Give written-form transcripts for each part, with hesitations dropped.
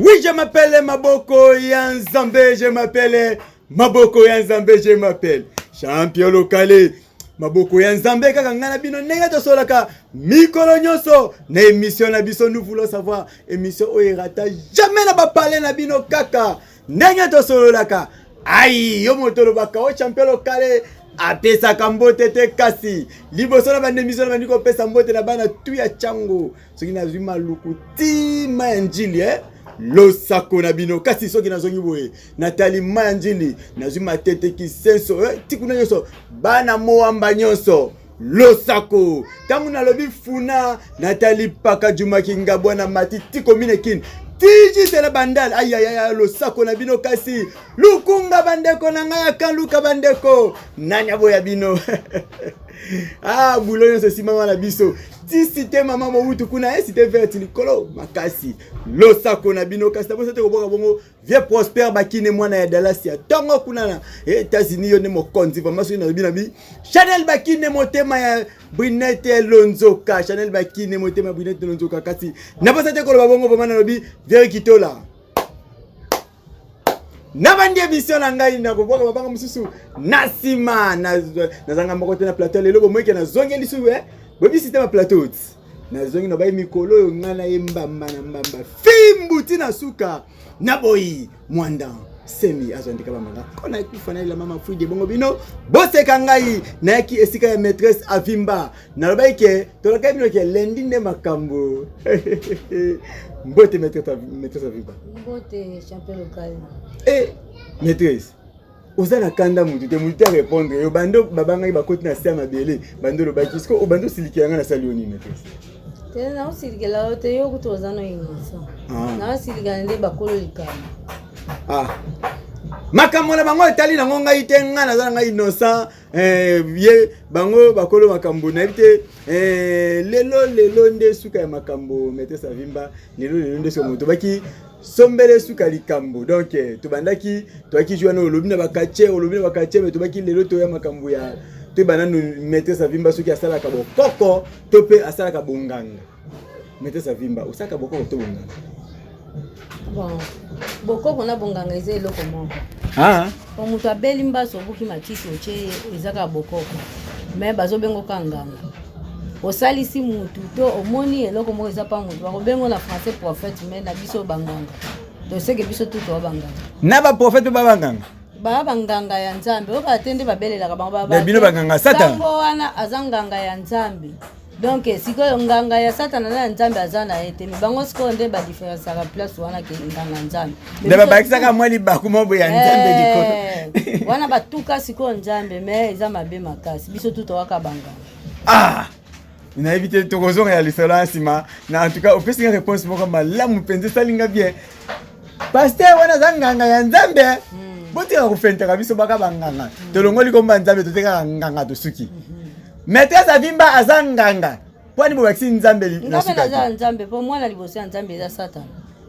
Oui, je m'appelle Maboko ya Nzambe, je m'appelle Maboko ya Nzambe, je m'appelle champion locale. Maboko ya Nzambe kaka ngai na bino ndenge tosolaka mikolo nyonso na émission na biso nous voulons savoir, émission oyo erata jamais na bapale na bino kaka ndenge tosololaka. Ai yo moto olobaka o champion locale apesaka mbote te, kasi liboso na banda émission na bandi kopesa mbote na bana tu ya Tshangu. Soki nazwi Maluku ti ma ya Njili, losako na bino. Kasi soki nazongi boye, natali ma ya Njili, nazwi Matete, Kisenso, ti kuna nyonso, bana Moamba nyonso, losako. Ntango nalobi Funa, natali Paka Jumaki, Ngabwa na Mati ti komine Kini tijisela Bandale, ayayaya, losako na bino. Kasi Lukunga, bandeko na ngai ya Kaluka, bandeko nani aboya bino? Ah, bulo nyonso esimama na biso ti cité mama Mobutu kuna, cité verte likolo makasi, losako na bino. Kasi nabosa te koboka bongo vieux Prosper Bakine, mwana ya Dallas ya ntongo kuna na États-Unis, yo nde mokonzi vraiment. Soki nalobi na bi Chanel Bakine, motema ya Brinete Lonzoka, Chanel Bakine, motema ya Brinete Lonzoka. Kasi nabosa te koloba bongo vraiment, nalobi Veri Kitola. Nabandi émission na ngai na kobwaka mabanga mosusu na nsima. Nazanga moko te na plateau lelo. Bomoyeke nazongi lisusu, boyebi système ya plateau ti nazongi na baye mikolo oyo ngai na ye mbamba na mbamba fimbu ti na suka. Naboyi Mwanda Semi azwa ndika bamanga kona ekufa na elamba mafuide bongo bino boseka ngai. Nayaki esika ya maîtresse Avimba, nalobaki ke tolakaki bino ke lendi nde makambo. Mbote, maîtresse Avimba. Mbote, champion local. E maîtresse, oza na kanda mutu te, mutu te arépondre yo. Bando babangaki bakoti na se ya mabele, bando olobaki siko obandi osilikela ngai, nasali yo nini, maîtresse? Te, naosilikela yo te, yo kutu oza no innocent. Ah. Naosilikela nde bakolo likambo. Ah. Makambo na bango etali nango ngai te, ngai naza na ngai innocent. Ye bango bakolo makambo nayebi te. Lelo lelo nde suka ya makambo, maîtresse Avimba. Lelo lelo nde suka, moto baki sombele suka likambo. Donc tobandaki, toyaki ju wana, olobi na bakatie, olobi na bakatie, me tobaki lelo toya makambo ya toyeba nanu maîtresse Avimba soki asalaka bokoko to mpe asalaka bonganga. Maîtresse Avimba, osalaka bokoko to bonganga? Bon, bokoko na bonganga eza eloko moko. Ah. Po moto abeli mbaso, obuki matiti otie, eza kaka bokoko, me bazobengoka nganga. Osalisi mutu to omoni eloko moko eza pa mutu, bakobengo na français prophète, me na biso banganga toseke biso tu toa banganga. Na baprophète mpe babanganga? Baa banganga ya Nzambe oyo kaka te nde babelelaka bango. Na bino banganga Satan? Sango wana aza nganga ya Nzambe. Donc sikoyo nganga ya Satana na ya Nzambe aza na ye te, me bango sikoyo nde badifférenciaka place wana ke nganga Nzambe. Nde babakisaka mwa libaku moko ya Nzambe likolo. Wana batuka sikoyo Nzambe, me eza mabe makasi. Biso tu towaka banganga. Ah, nayebi te, tokozonga ya lisolo ya nsima na. En tout cas, opesi nga réponse moko malamu mpenza, esali nga bien. Pasteur wana aza nganga ya Nzambe. Botika kofentaka biso baka banganga. Tolongoli komba Nzambe, totekaka nganga, tosuki. Maîtresse Avimba aza nganga mpo ani bobakisi Nzambe na Nzambe suka naza ya te? Nzambe, mpo mwana liboso ya Nzambe eza Satana.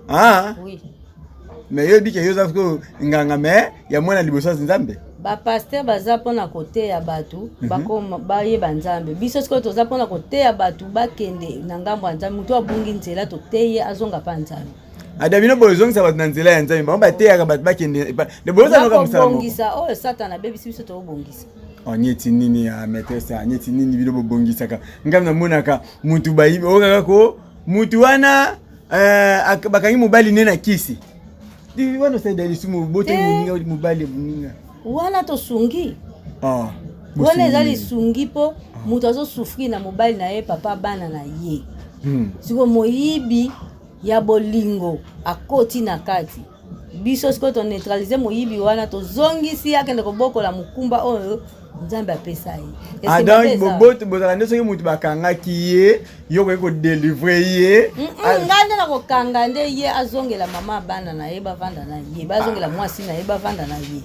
Ah, Oui. Mais yoyebi ke yo oza sikoyo nganga, me ya mwana liboso ya Nzambe. Bapasteur baza mpona koteya bato bakoma bayeba Nzambe. Biso sikoyo toza mpona koteya bato bakende na ngambo ya Nzambe. Moto abungi nzela, toteye azonga mpa Nzambe. Ada bino bozongisa bato na nzela ya Nzambe, bango bateyaka bato bakende nde boza noka mosala moko. Kobongisa oyo Satana abebisi, biso tobongisa. Anyeti nini ya maîtresse? Anyeti nini bino bobongisaka? Ngai namonaka mutu bayibi oyo kaka ko mutu wana, bakangi mobali ne na kisi wana, osaida lisumu bote. Te. Moninga mobali ya moninga. Wana tosungi. Ah, Wana eza bosungi. lisungi, mpo moto azosouffrir na mobali na ye, papa bana na ye. Sikoyo moyibi ya bolingo akoti na kati, biso sikoyo toneutraliser moyibi wana, tozongisi akende kobokola mokumba oyo Nzambe apesa ye. Ah, Ese mabe donc eza. boboto bozala nde soki motu bakangaki ye, yo koki kodélivrer ye? Ngai nde nakokanga nde ye azongela mama bana na ye, bavanda na ye, bazongela mwasi na ye, bavanda na ye.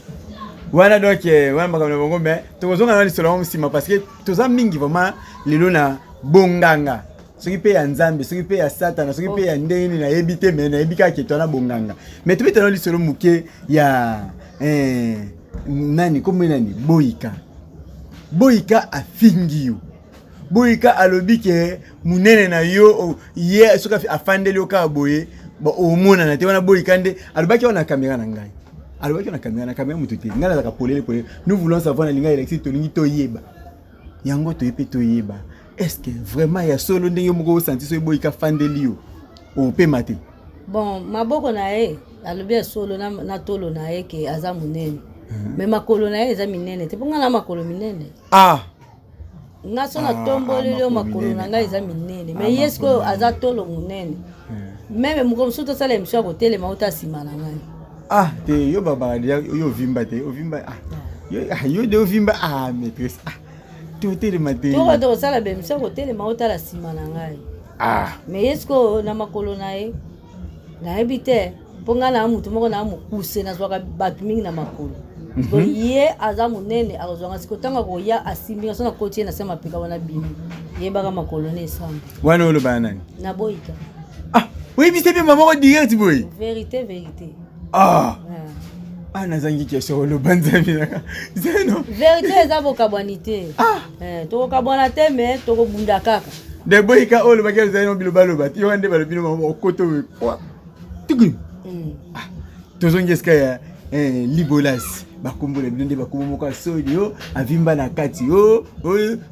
Wana donc wana makambo na bango, mais tokozonga na lisolo yango nsima, parce que toza mingi vraiment lelo na bonganga, soki mpe ya Nzambe, soki mpe ya Satana, soki mpe ya ndenge nini, nayebi te. Me nayebi kaka ke toza na bonganga. Mais tobetana lisolo moke ya nani, kombo nani, Boyika. Boyika afingi yo, Boyika alobi ke monene na yo ye soki afandeli yo kaka boye. Bon, omonana te wana boyika nde alobaki wana na kamera na ngai, alobaki wana na kamera, na kamera moto te. Ngai nazalaka polele polele. Nous voulons savoir, nalinga elakisi, tolingi toyeba yango, toye mpe toyeba. Est ce que vraiment ya solo, ndenge moko osanti so eboyika fandeli yo, opema te? Bon, maboko na ye, alobi ya solo na tolo na ye ke aza monene, mais makolo na ye eza minene te, mpo ngai na makolo minene. Nga so natomboleli yo, makolo na ngai eza minene, mais ye sikoyo aza tolo monene. Même moko mosusu tosala émission ya kotelema, ota nsima na ngai. Ah te, yo babaka deja, yo ovimba te, ovimba. Ah, yo de ovimba. Ah, maîtresse, ah, totelema te. Toko tokosala baémission ya kotelema, otala nsima na ngai. Mais ye sikoyo na makolo na ye, nayebi te, mpo ngai na mutu moko na mokuse, nazwaka bato mingi na makolo. Siko ye aza monene, akozwanga siko ntango akoya, asimbi nga, so nakoti ye na se mapeka wana, bimi, yebaka makolo na esambo. Wana olobana nani? Naboyika. Ah, oyebisi mpe mama moko direct boye? Vérité, vérité. Ah, nazangi question oloba, Nzambe nanga zeno. Vérité eza bokabwani te. Tokokabwana te, mais tokobunda kaka. Nde boyika oyo olobaki ezali no bilobaloba te, yoka nde balobi no mama okoto tuku. Tozongi esika ya libolas, bakombola bino nde bakombo moko ya soni o avimba na kati o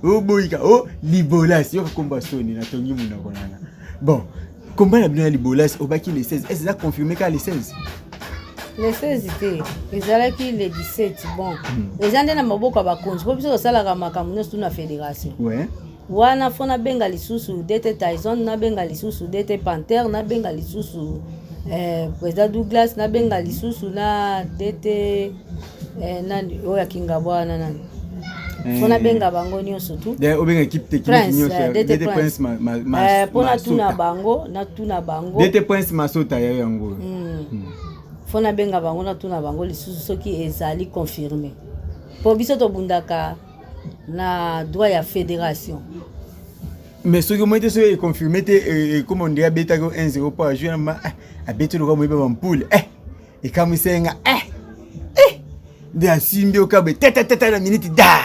oboyika o libolas. Yoka kombo ya soni, natongi monoko nanga. Bon, komba na bino ya libolas, obaki le 16, est eza confirmé kaka le 16? Le 16 te, ezalaki le 17. Bon, eza nde na maboko ya bakonzi, mpo biso tosalaka makambo nyonso tu na fédération. Wana fo nabenga lisusu DT Tyson, nabenga lisusu DT Panter, nabenga lisusu président Douglas, nabenga lisusu na DT nani oyo akingabwa wana, nani, fo nabenga bango nyonso tu. Obenga équipe technique nyonso? DT Prince. Mpo natuna bango, natuna bango. DT Prince Masota ya yango. Fo nabenga bango, natuna bango lisusu soki ezali confirmé, mpo biso tobundaka na droit ya fédération. Mais soki omoi te, soki econfirme te, ekoma ondire abetaki 1-0 mpo ajouer ma abeti loka moyeba bampule, ekamwisenga nde asimbi okabe tetetete na minute da.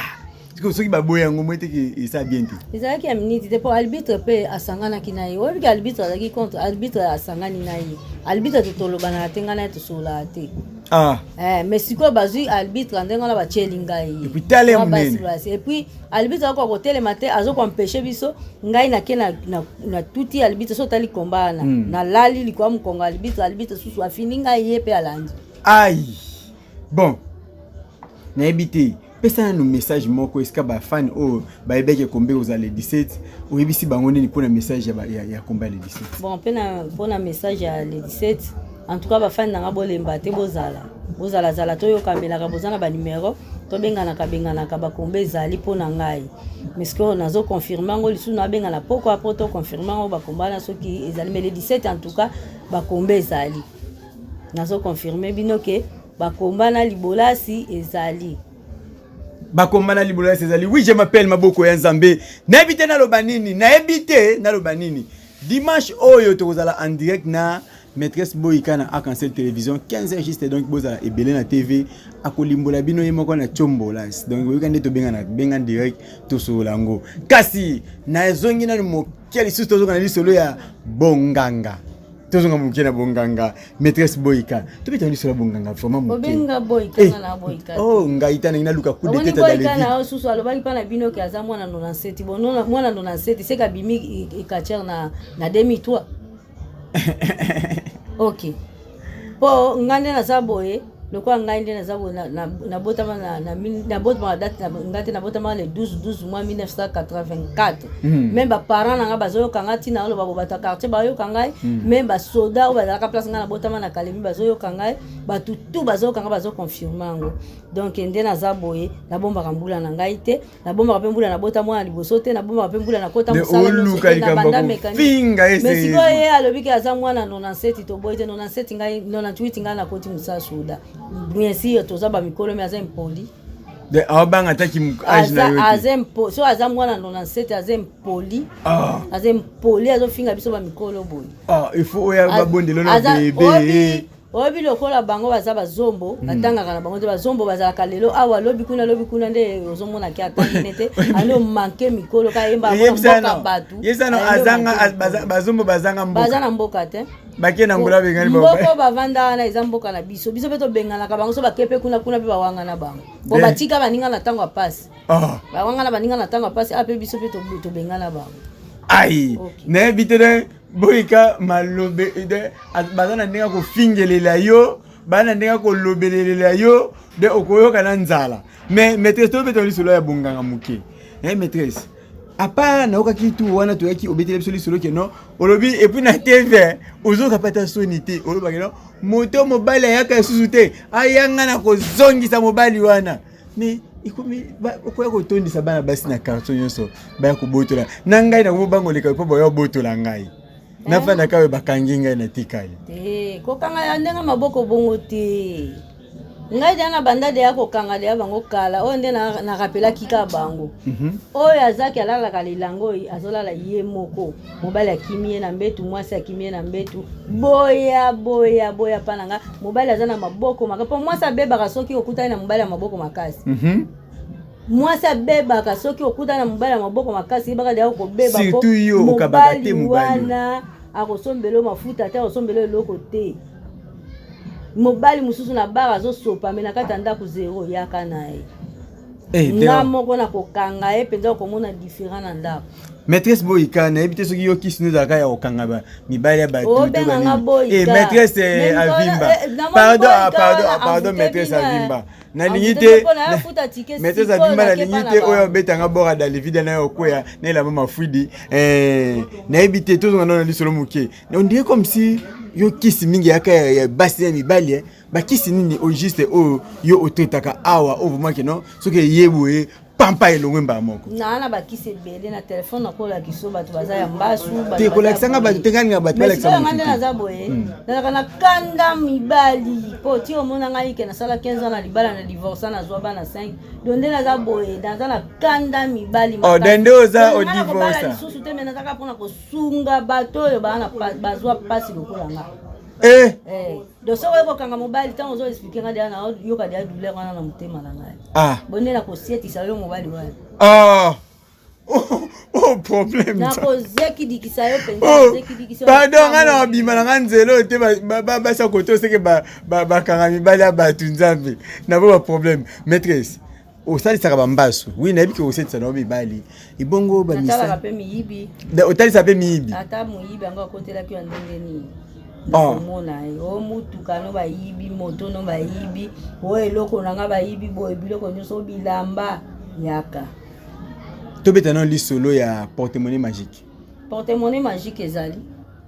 Soki baboyi yango, moi teke esa bien te. Ezalaki ya minute te, mpo arbitre mpe asanganaki na ye. Oyebiki arbitre azalaki contre, arbitre asangani na ye. Arbitre tolobanaka te, ngai na ye tosololaka te. Mais sikoyo bazwi arbitre ndenge wana, batieli ngai. Et puis tala monene. Et puis arbitre akoka kotelema te, azokoempêcher biso. Ngai nake na tuti arbitre. So otali komba wana, nalali likolo ya mokongo arbitre. Arbitre susu afini ngai, ye mpe alandi. Ai, bon, nayebi te, pesa nanu message moko esika bafans oyo bayebaki kombe kozala le 17. Oyebisi bango nini mpona message ya komba le 17? Bon, mpona message ya le 17, en tout cas bafans nanga, bolemba te, bozala, bozalazala, toyokamelaka, boza na banumero, tobenganaka benganaka. Bakombe ezali mpo na ngai, mais sikoyo nazoconfirme yango lisusu, nabengana poko po toconfirme yango, bakomba wana soki ezali. Mais le 17, en tout cas bakombe ezali, nazoconfirme bino ke bakomba na libolasi ezali. Bakomba na libolasi ezali. Oui, je m'appelle Maboko ya Nzambe. Nayebi te naloba nini, nayebi te naloba nini. Dimanche oyo tokozala en direct na maîtresse Boyika na Arc-en-Ciel Télévision, 15 heures juste. Donc bozala ebele na TV, akolimbola bino ye moko na Tshombolas. Donc boyoka nde tobengana benga direct, tosolola yango. Kasi nazongi nanu moke lisusu, tozonga na lisolo ya bonganga, tozonga moke na bonganga. Maîtresse Boyika, tobeta lisolo ya bonganga vraiment moke. Obenga Boyika nga na Boyika. Oh, ngai ta nangi naluka coup de tête. Boyika na yo susu alobaki mpa na bino ke aza mwana 97. Bon, mwana 97 seke abimi catcheur na 2003. Ok, mpo ngai nde naza boye, lokola ngai nde naza boye, nabotama, nabotama date ngai te, nabotama le 12 12 mois 1984. Même baparent na ngai bazoyoka ngai ntina oloba bo, bato ya quartier bayoka ngai, même basoda oyo bazalaka place ngai nabotama na Kalemi bazoyoka ngai, bato tu bazoyoka ngai, bazoconfirme yango. Donc nde naza boye, nabombaka mbula na ngai te, nabombaka mpe mbula nabota mwana liboso te, nabombaka mpe mbula nakota mosala nyonso mécanique. Mais sikoyo ye alobi ke aza mwana 97, toboyi te. 97 ngai, 98 ngai nakoti mosala soda. Bien sûr toza bamikolo, mais aza impoli. Aobanga ataki age na yo. Aza, so aza mwana 97, aza impoli, aza impoli, azofinga biso bamikolo boye. Il faut oya babondelo na bebe. Oyebi lokola bango baza bazombo, batangaka na bango te. Bazombo bazalaka lelo awa, lobi kuna, lobi kuna. Nde ozomonaki atangine te, ande omanke mikolo kayemba mboka bato. Bazombo bazanga mboka. Baza na mboka te. Bake na Angola bengani bango. Mboka bavanda wana eza mboka na biso. Biso pe tobenganaka bango so bake pe kuna kuna pe bawangana bango. Po batika baninga na ntango ya pasi. Oh. Bawangana baninga na ntango ya pasi, ape biso pe tobengana bango. Ai, okay. Nayebi te ne boyika malobe baza na ndenge ya kofingelela yo, baza na ndenge ya kolobelelela yo, de okoyoka na nzala. Mais maîtresse tobeta lisolo ya bonganga moke. Eh maîtresse, à part nayokaki tu wana toyaki obeteli biso lisolo ke non olobi epuis na tv ozoyoka mpe ata soni te olobaki non moto mobali ayaka lisusu te ayanga na kozongisa mobali wana mais ekomi okoya kotondisa bana basi na quartier nyonso baya kobotola na ngai nakomo bango oleka mpo baya kobotola ngai nafandaka oyo bakangi ngai natikali te kokanga ya ndenge maboko bongo te ngai deya na banda deya kokanga deya bango kala oyo nde narapelaki kaka bango oyo azaki alalaka lilango oyo azolala ye moko mobali akimi ye na mbetu mwasi akimi ye na mbetu boya boya boya mpa na nga mobali aza na maboko makasi mpo mwasi abebaka soki okutani na mobali ya maboko makasi mwasi abebaka soki okutani na mobali ya maboko makasi yebaka deya okobeba mpo mobali wana akosombela mafuta te akosombela eloko te mobali mosusu na bar azosopa me na kati ya ndako zero yaka na ye Eh, nga moko na kokanga ye mpenza okomona différent na ndako maîtresse boyika nayebi te soki yo kisi no ezalaka ya kokanga mibali ya bato obenganga boyika eh, maîtresse eh, avimba pardon ah, pardon ah, pardon maîtresse avimba nalingi te maîtresse avimba nalingi te oyo abetanga bora dalivida nayo okweya na elamba mafwidi nayebi te tozonga nano na lisolo moke on dirait comme si yo kisi mingi yaka ya basi ya mibali bakisi nini au juste oyo yo otraitaka awa oyo vraiment ke non soki eye boye pampa elongwe mbala moko naa na bakisi ebele na telefone nakolakisa bato baza ya mbasu te kolakisa nga bato te ngai ninga bato balakisa moto nde naza boye nazalaka na kanda mibali mpo ti omona ngai ke nasala 15 ans na libala na divorce nazwa bana 5 donc nde naza boye naza na kanda mibali oh, nde oza odivorce lisusu te me nazaka mpona kosunga bato oyo bazwa mpasi lokola nga Eh. Eh. Donc soki oye kokanga mobali ntango ozo explike nga deya nayoka deya douleur wana na motema na ngai. Ah. Bonde na kosietisa yo mobali wana. Ah. Oh, oh problème. Nakozekidikisa yo mpenza. Oh, pardon nga na babima na nga nzela oyo te basa kote oseke bakanga mibali ya bato nzambe na bo baproblème maîtresse osalisaka bambasu wi nayebi ke osalisa na yo mibali ebongo bamisalaka mpe miyibi otalisa mpe miyibi ata moyibi yango akotelaki yo ndenge nini nakomona ye o motuka no bayibi moto no bayibi o eloko na nga bayibi boye biloko nyonso bilamba yaka tobeta nano lisolo ya porte-monnaie magique porte-monnaie magique ezali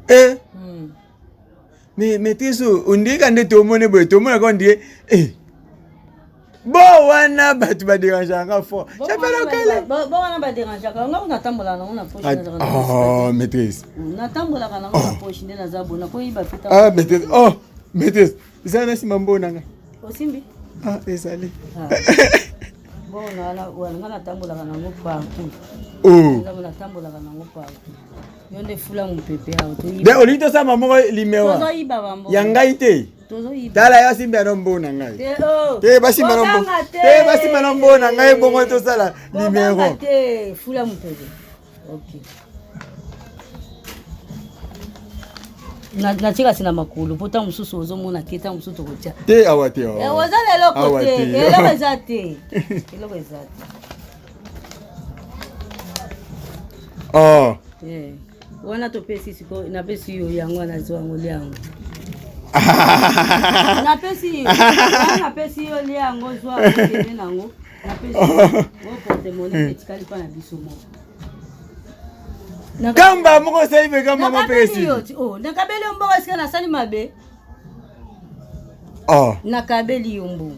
eh? Mais maîtresse oyo ondire ka nde tomoni boye tomonaka ondire eh. Bo wana bato baderangeaka nga fort chapelokele bo wana baderangeaka nga natambolaka nango na poche oh maîtresse natambolaka nango na poche nde naza bo nakoyiba pe ah maîtresse oh maîtresse ezala na nsima mbo na nga osimbi ah ezali bon wana nga natambolaka nango partout oh natambolaka nango partout yo nde fula mopepe awa de olingi tosala moko limero ya ngai te tala yo asimbi ano mbongo na ngai te basimba no mbongo te basimba no mbongo na ngai bongo tosala limero te fula mopepe ok natika si na makolo mpo ntango mosusu ozomona te ntango mosusu tokotya te awa te awa oza na eloko te eloko eza te eloko eza te Oh. Eh, wana topesi sikoyo napesi yo yango wana zwa yango lia yango napesi yo napesi yo lia yango zwa yango kende na yango napesi yo porte monnaie etikali mpa na biso moko kamba moko osali mpe kamba moko mpe esili nakabeli yo mbongo esika nasali mabe oh. nakabeli yo mbongo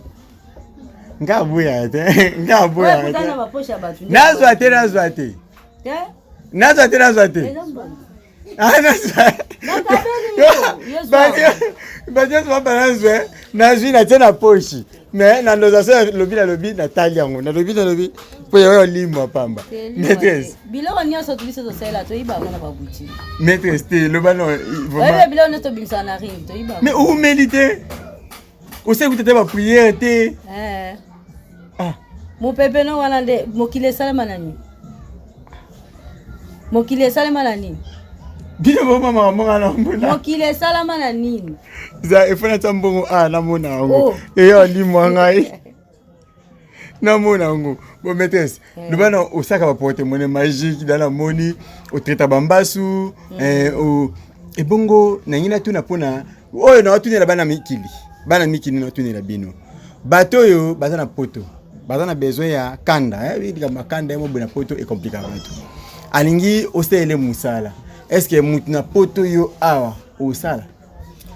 nga aboya te nga aboya te nazwa te nazwa te nazwa te nazwa te bato nyonso baba nazwe nazwi natie na poshi mais na ndoza so nalobi nalobi natali yango nalobi nalobi mpo yango olimwa pamba maîtresse biloko nyonso biso tosalela toyiba yango na baboutique maîtresse te loba no biloko nyonso tobimisaka na ring toyiba mais oumeli te osali kuta te bapriere te eh. ah. mopepe no wana nde mokili esalema na nini mokili esalema na nini Bino boma makambo nga namona. Mokili esalama na nini? Za efo natya mbongo a ah, namona yango. Oh. Eyo alimwa ngai. Namona yango. Bon maîtresse, eh. loba na osaka ba porte monnaie magique da namoni otraita bambasu mm. eh, o, ebongo nangi natuna mpona oyo nawatunela bana mikili bana mikili nawatunela bino bato oyo baza na poto baza na besoin ya kanda eh, likambo ya kanda ye mobwe na poto ekomplika bato alingi osalele mosala estce motu na poto yo awa osala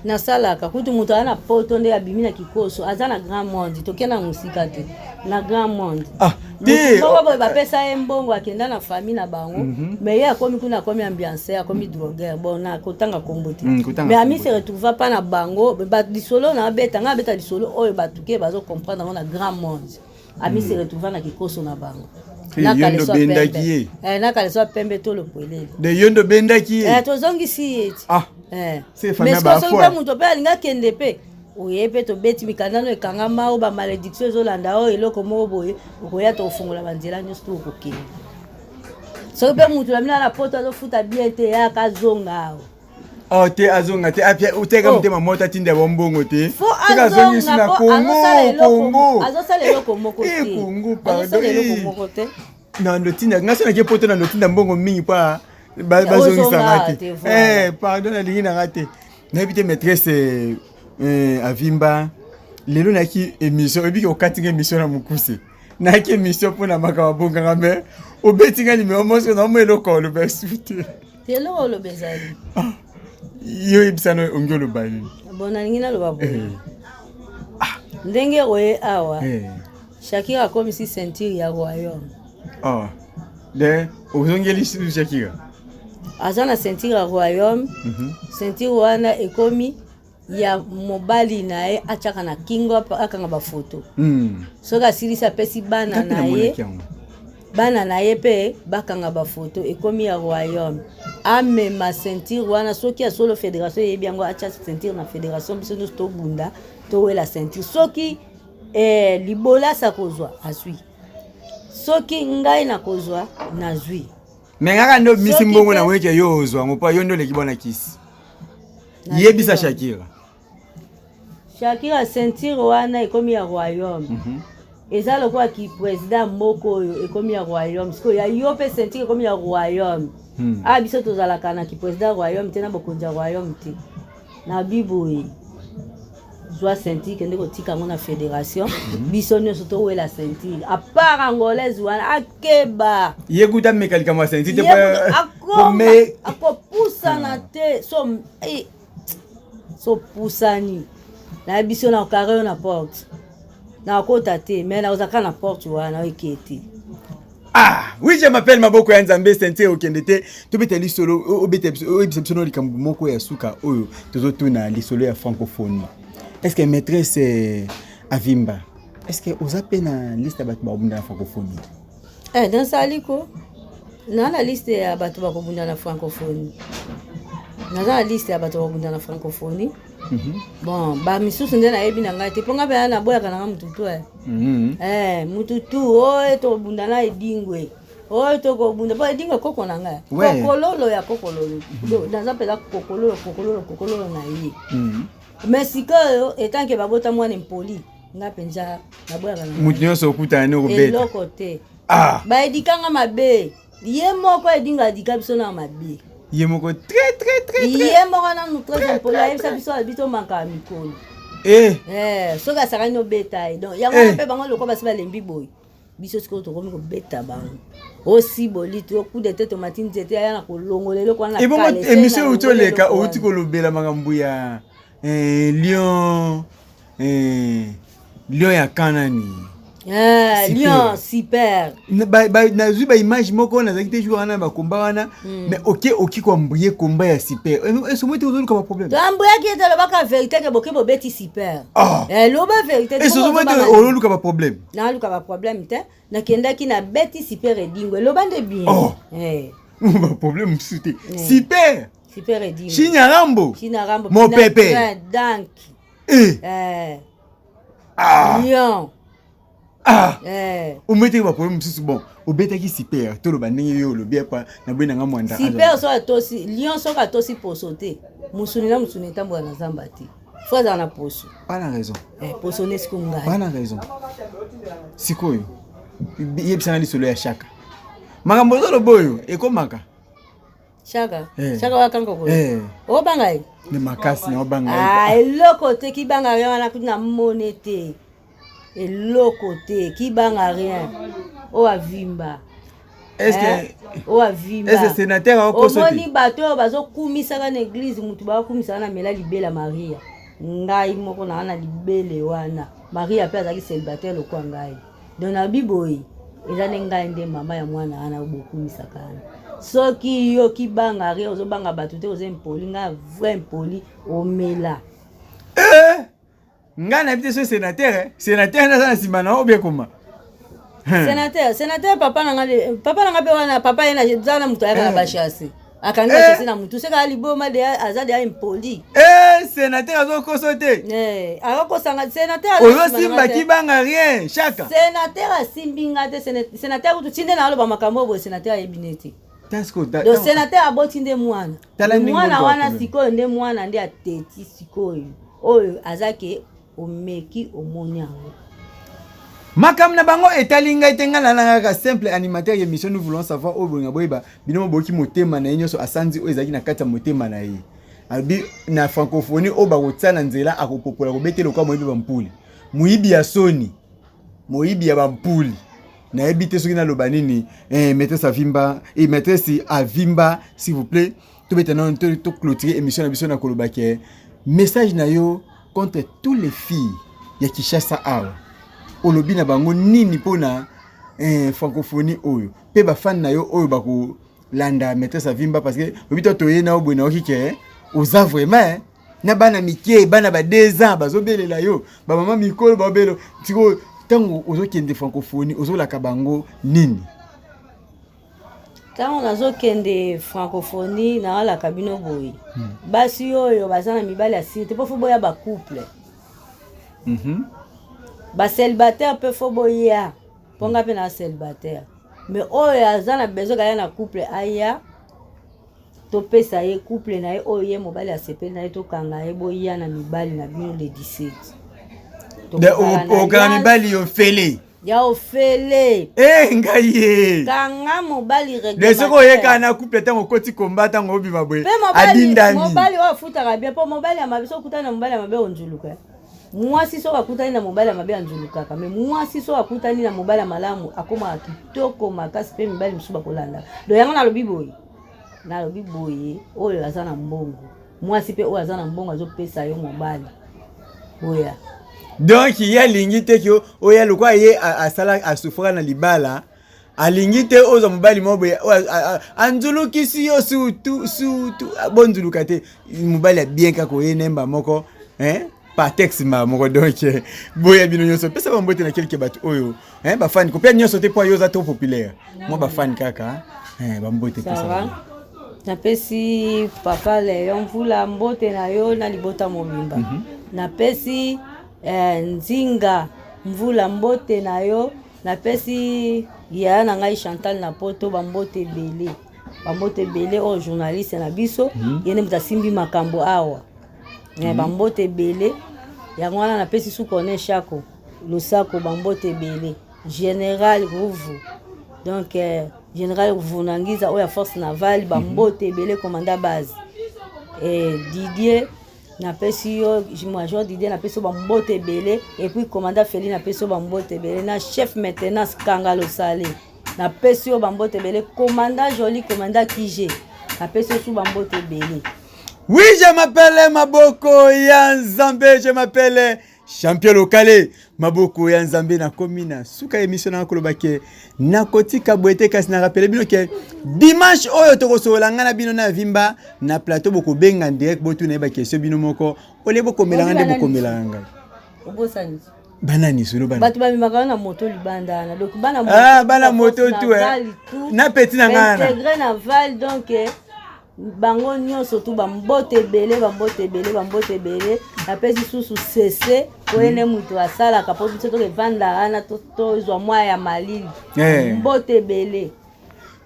Nasalaka kutu moto aza na poto nde abimi na kikoso aza na grand monde toke na mosika te na grand monde ah, te moko boye bapesa ye mbongo akenda na famille na bango mm -hmm. mais ye akomi kuna akomi ambiance akomi drogueur bon na kotanga kombo te mm, mais ami se retrouva pa na bango lisolo na abeta ngai abeta lisolo oyo bato ke bazo comprendre yango na grand monde ami se retrouva na kikoso na bango na kaleso ya pembe eh, na kaleso ya pembe to lokwelele de yo ndo bendaki ye eh, tozongisi ye ti ah. eh. mais soki mpe moto mpe alingi akende mpe oye mpe tobeti mikanda no ekangama oyo bamalediction ezolanda oyo eloko moko boye okoya tokofungola banzela nyonso to okokende soki mpe moto na bino na poto azofuta bien te yaka azonga awa Oh, te azonga te apia oteka oh. motema moto atinda ba mbongo te soki azongisi na Congo Congo azosala eloko moko eh, te Congo pardon eloko eh. moko te na ndotinda nga so nake poto na ndotinda mbongo mingi mpo bazongisa nga te eh, pardon nalingi na nga te nayebi te maîtresse avimba lelo nayaki émission oyebiki okati nga émission na mokuse nayaki émission mpo na makambo abongaka mais obeti nga nimero moko na mo eloko oloba su te Te eloko oloba ezali. Ah, yo oyebisa no ongi oloba nini? Bon nalingi naloba boye. Eh. Ah. Ndenge oye awa. Eh. Shakira akomisi ceinture ya royaume. Ah. De ozongeli susu Shakira. Aza na ceinture ya royaume. Mm -hmm. Ceinture wana ekomi ya mobali na ye atiaka na kingo akanga bafoto mm. soki asilisi apesi bana na ye bana na ye mpe bakanga bafoto ekomi ya royaume amema ceinture wana soki ya solo fédération eyebi yango atya ceinture na fédération biso nyonso tobunda towela ceinture soki eh, libolasa kozwa azwi soki ngai nakozwa nazwi me ngaka nde obimisi mbongo na weke yo ozwa yango mpo yo nde oleki bwana kisi yebisa Shakira. Shakira ceinture wana ekomi ya royaume. Mm -hmm. Eza lokola ki president moko oyo ekomi ya royaume. Sikoyo ya yo pe ceinture ekomi ya royaume. Mm. Ah biso tozalaka na ki president royaume te na bokonzi ya royaume te. Na biboye. Zwa ceinture kende kotika yango na fédération. Mm -hmm. Biso nyonso towela ceinture. À part angolaise wana akeba. Ye kuta meka likambo ya ceinture te. Akopusana te. So eh, so pusani nayebi biso na okare yo na porte nakota te mais nakozala kaka na porte wana oeke te. Ah, oui, je m'appelle Maboko ya Nzambe, ceinture okende te. Tobeta lisolo, obeta biso, oyebisa biso no likambo moko ya suka oyo tozotuna lisolo ya francophonie. Est-ce que maîtresse eh, Avimba, est-ce que oza pe na liste ya bato bakobunda na francophonie? Eh, nasali ko na na liste ya bato bakobunda na francophonie. Naza na liste ya bato bakobunda na francophonie. Mm -hmm. Bon, ba misusu nde nayebi na ngai te mpo ngai mpenza naboyaka na ngai motu tu eh. Mm -hmm. Eh, motu tu oyo tokobunda na edingwe oyo tokobunda mpo edingwe koko na ngai ouais. Kokololo ya kokololo mm -hmm. Naza mpenza kokololo kokololo kokololo na ye mm -hmm. Mais sikoyo etanke babota mwana impoli nga mpenza naboyaka na moto nyonso okutana ne okobeta eloko te ah. Baedika nga mabe ye moko edinga adika biso na mabe ye moko très très très ye moko nanu très impoli ayebisa biso abi tomanka mikolo eh. Eh, soki asakani obeta ye donc yango wana mpe bango lokola basi balembi boye biso sikoyo tokomi kobeta bango osi boliti okude te tomati nzete aya na kolongola eloko wana ebongo émission euti oleka outi kolobela makambo ya eh, lion eh, lion ya kanani Eh, lion super nazwi baimage moko nazalaki te jour wana bakomba wana mm. mais oke oki koambrie komba ya super esomo ete ozoluka baproblème toambriaki ete alobaka verité ke boke bobeti super ah. eh, loba verité esomo ete ozoluka baproblème naluka baproblème te nakendaki na beti super edingo eloba nde bien oh. eh. baproblème mosusu te super super edingo chinyarambo chinyarambo mopepe dank eh. Eh. Ah. Lion. Ah! Eh. Ometaki ba problème mosusu bon obetaki super toloba ndenge yo olobi apa na boye na nga mwanda. Super so atosi lion soki atosi poso te mosuni na mosuni etambola na zamba te fo azala na poso. Pas na raison. Eh, poso nde siko ngai. Pas na raison. Sikoyo yebisanga lisolo ya shaka makambo ozoloba oyo ekomaka Shaka. Eh. Shaka wa kanko ko. Eh. Obanga ye. Ni makasi na obanga ye. Ah, eloko te kibanga rien wana kuna mone te. Eloko te kibanga rien. Oyo avimba. Est-ce que eh? Oyo avimba. Est-ce que sénateur akokoso te? Omoni bato oyo bazokumisaka na église mutu bakumisaka na mela libela Maria. Ngai moko na na libele wana. Maria pe azalaki célibataire lokwa ngai. Donc na biboyi eza nde ngai nde mama ya mwana wana bokumisaka wana soki yo kibanga rien ozobanga bato te oza impoli ngai vrai impoli omela eh! Ngai nayebi te so sénateur eh? Sénateur naza na nsima na yo obie koma sénateur sénateur papa na ngai papa na ngai mpe wana papa ye naza na moto ayaka na eh. bachasse akangi bachase eh. na motu seka aliboma de aza deya impoli eh, sénateur azokoso te eh, akokosanga sénateur ozosimba kibanga rien chaka sénateur asimbi nga te sénateur kutu ti nde naaloba makambo oyo boye sénateur ayebi ne te donc sénateur aboti nde mwana mwana wana sikoyo nde mwana nde ateti sikoyo oyo aza ke omeki omoni yango Makambo na bango etali ngai te, ngai nalanga kaka simple animateur ya émission. Nous voulons savoir oyo bolinga boyeba bino boboki motema na ye nyonso asanzi oyo ezalaki na kati ya motema na ye. Alobi na francophonie oyo bakotia na nzela akopopola kobete lokola moyibi bampuli, moyibi ya soni, moyibi ya bampuli. Nayebi te soki naloba nini. Eh, maîtresse Avimba, eh, maîtresse Avimba, s'il vous plaît, tobeta nano to clôturer émission na biso na koloba ke message na yo contre tous les filles ya Kinshasa awa olobi na bango nini mpona eh, francophonie oyo mpe bafani na yo oyo bakolanda maîtresse Avimba parce que oyebi to toye na yo boye nayoki ke oza vraiment eh, na bana mike bana ba 2 ans bazobelela yo bamama mikolo baobela sikoyo ntango ozokende francophonie ozolaka bango nini? Ntango nazokende francophonie naalaka bino boye basi oyo baza na mibali ya siri te mpo fo boya bacouple bacélibataire mpe fo boya mpo nga mpe na célibataire mais oyo aza na besoin kaya na couple aya topesa ye couple na ye oyo ye mobali asepeli na ye tokanga ye boya na mibali na bino le 17 okanga mibali yo fele ya ofele eh ngai ye kanga mobali de soki oyekaka na couple ntango okoti komba ntango obima boye adindami mobali oyo afutaka bien mpo mobali ya mabe soki okutani na mobali ya mabe onzuluka mwasi soki akutani na mobali ya mabe anzulukaka me mwasi soki akutani na mobali ya malamu akomaka kitoko makasi mpe mibali mosusu bakolanda do yango nalobi boye nalobi boye oyo aza na mbongo mwasi mpe oyo aza na mbongo azopesa yo mobali boya donc ye alingi te ke oyo lokola ye asala asufraka na libala alingi te ozwa mobali moko boye anzulukisi yo surtout surtout bonzuluka te mobali ya bien kaka oye nemba moko hein patex mbala moko donc boya bino nyonso pesa bambote na kelke bato oyo hein bafani kopia nyonso te mpo yo oza trop populaire mwa bafani kaka hein bambote pesa napesi papa Leon Mvula mbote na yo na libota mobimba napesi eh, Nzinga Mvula mbote na yo napesi yaya na ngai Chantal na poto bambote ebele bambote ebele oyo journaliste na biso ye nde moto asimbi makambo awa bambote ebele yango wana napesi sukone shako losako bambote ebele général Ruvu donc eh, général Vunangiza oyo ya force navale bambote ebele commandant base eh, Didier napesi yo major Didier napesi yo bambote ebele et puis commandant Feli napesi yo bambote ebele na chef maintenance Kanga Losale napesi yo bambote ebele commandant Joli commandant Kije napesi yo su bambote ebele. Oui, je m'appelle Maboko ya Nzambe, je m'appelle champion lokale Maboko ya Nzambe. Nakomi na suka émission na koloba ke nakotika boye te, kasi na rappeler bino ke dimanche oyo tokosolola ngai na bino na Vimba na plateau, bokobenga direct botuna ye ba question bino moko olie bokomelanga nde bokomelanga ngai. Obosani banani solo bana bato bamemaka na moto libanda wana donc bana ah bana moto tout eh na petit na ngai na intégré na val donc bango nyonso tu bambote ebele bambote ebele bambote ebele. Napesi susu sese po ye nde moto asalaka mpo biso tokevanda wana tozwa mwa ya malili. Mbote ebele.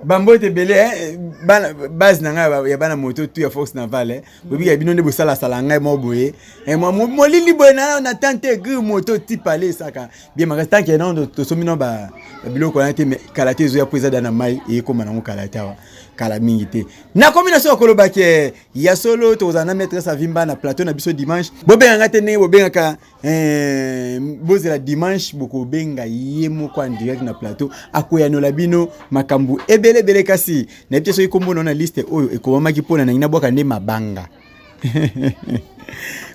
Bambote ebele, eh, bana base na ngai ya bana moto tu ya force navale, eh. Bobika bino nde bosalasala ngai moko boye, eh, molili boye na tante gri moto tipale esaka bien makasi. Tant que nano tosombi no babiloko wana te, mais kala te ezoya, mpo eza da na mai eyekóma nango kala te awa, kala mingi te. Nakomi na so ya koloba ke ya solo, tokozala na maîtresse Avimba na plateau na biso dimanche. Bobenganga te ndenge bobengaka, bozela dimanche, bokobenga ye moko en direct na plateau, akoyanola bino makambo ebele ebele. Kasi nayebi te soki kombo na liste oyo ekomamaki mpona nangi nabwaka nde mabanga.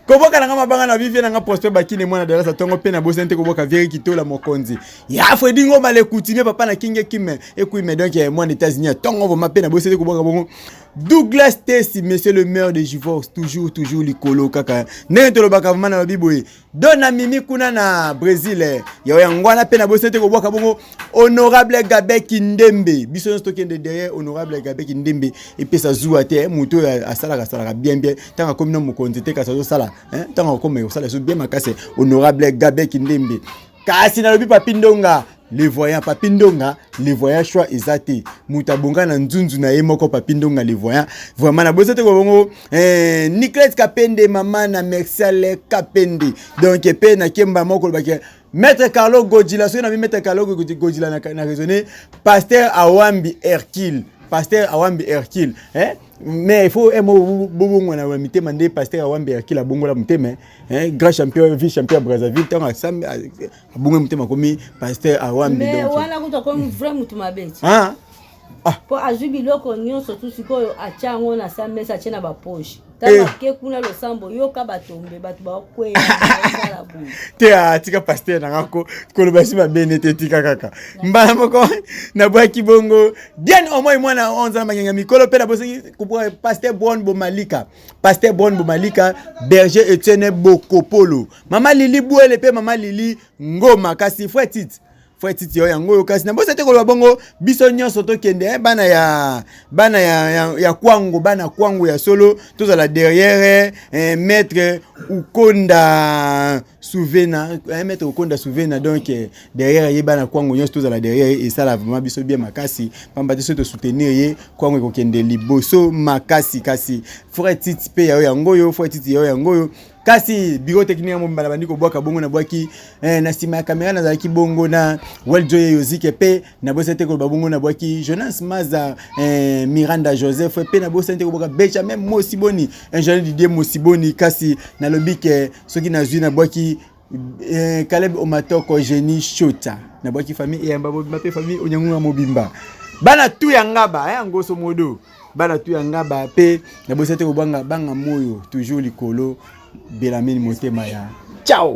Kobwaka nanga mabanga na vivie nanga Prosper Bakine, mwana darasa ntongo, mpe nabosani te kobwaka Vieri Kitola, mokonzi ya Fredi Ngoma, le coutumier, papa na Kinge Kime Ekwime, donc mwana États-Unis ya ntongo vraiment. Mpe nabosani te kobwaka bongo Douglas Tesi, monsieur le maire de Givors, toujours toujours likolo kaka ndenge tolobaka vraiment. Na babi boye don na mimi kuna na Brésil ya yango wana. Mpe nabosani te kobwaka bongo honorable Gabe Kindembe. Biso nyonso tokende derrière honorable Gabe Kindembe, epesa zuwa te. Moto oyo asalaka asalaka bien bien. Ntango akomi na mokonzi te, kasi azosala, ntango akomi kosala so bien makasi, honorable Gabe Kindembe. Kasi nalobi Papi Ndonga le voyant, Papi Ndonga le voyant, choix eza te, moto abonga na nzunzu na ye moko, Papi Ndonga le voyant vraiment. Nabosi te kobongo Niclete Kapende, mama na Merciale Kapende. Donc mpe nakemba moko kolobaki maître Carlo Godila. Soki nabi maître Carlo Godila na raisonné pasteur Awambi Hercule, pasteur Awambi Hercule, hein? Mais il faut emo bobongwana na mitema nde pasteur Awambi Hercule abongola motema, hein? Grand champion, vice champion ya Brazzaville, ntango asambi abongola motema, akomi pasteur Awambi. Mais wana kutu akomi vrai mutu mabe ti. Ah. Mpo azwi biloko nyonso tu, sikoyo atia yango na sa mesa, atie na bapoche. Ntango ake kuna losambo, yoka batombe, bato bakweya, basala boye. Te, atika pasteur nanga koloba si mabene te, tika kaka mbala moko. Nabwaki bongo Diane Omoi, mwana 11 na manyanga mikolo. Mpe nabosaki kobwaka pasteur Bon Bomalika, pasteur Bon Bomalika, berger Etienne Bokopolo, mama Lili Bwele mpe mama Lili Ngoma. Kasi frère Tite, frère Titi oyo yango oyo. Kasi nabosa te koloba bongo biso nyonso tokende, bana ya Kwango, bana Kwango ya solo, tozala derrière maître Ukonda Souvena, maître Ukonda Souvena. Donc derrière ye, bana Kwango nyonso tozala derrière ye, esala vraiment biso bien makasi, pamba te soki tosoutenir ye, Kwango ekokende liboso makasi. Kasi frère Titi mpe yayo yango oyo, frère Titi yayo yango oyo. Kasi bureau technique ya mobimba na bandi kobwaka bongo, nabwaki na nsima ya kamera nazalaki bongo na Weljo ye Yozike. Mpe nabosani te koloba bongo nabwaki Jonas Maza, Miranda Joseph. Mpe nabosani te kobwaka Benjamin Mosiboni, ingénieur Didier Mosiboni. Kasi nalobi ke soki nazwi, nabwaki Caleb Omatoko, Génie Shota, nabwaki famille Eyamba mobimba mpe famille Onyangunga mobimba, bana tu ya Ngaba, ngoso modo, bana tu ya Ngaba. Mpe nabosani te kobwanga banga moyo toujours likolo, Belamine motema ya ciao.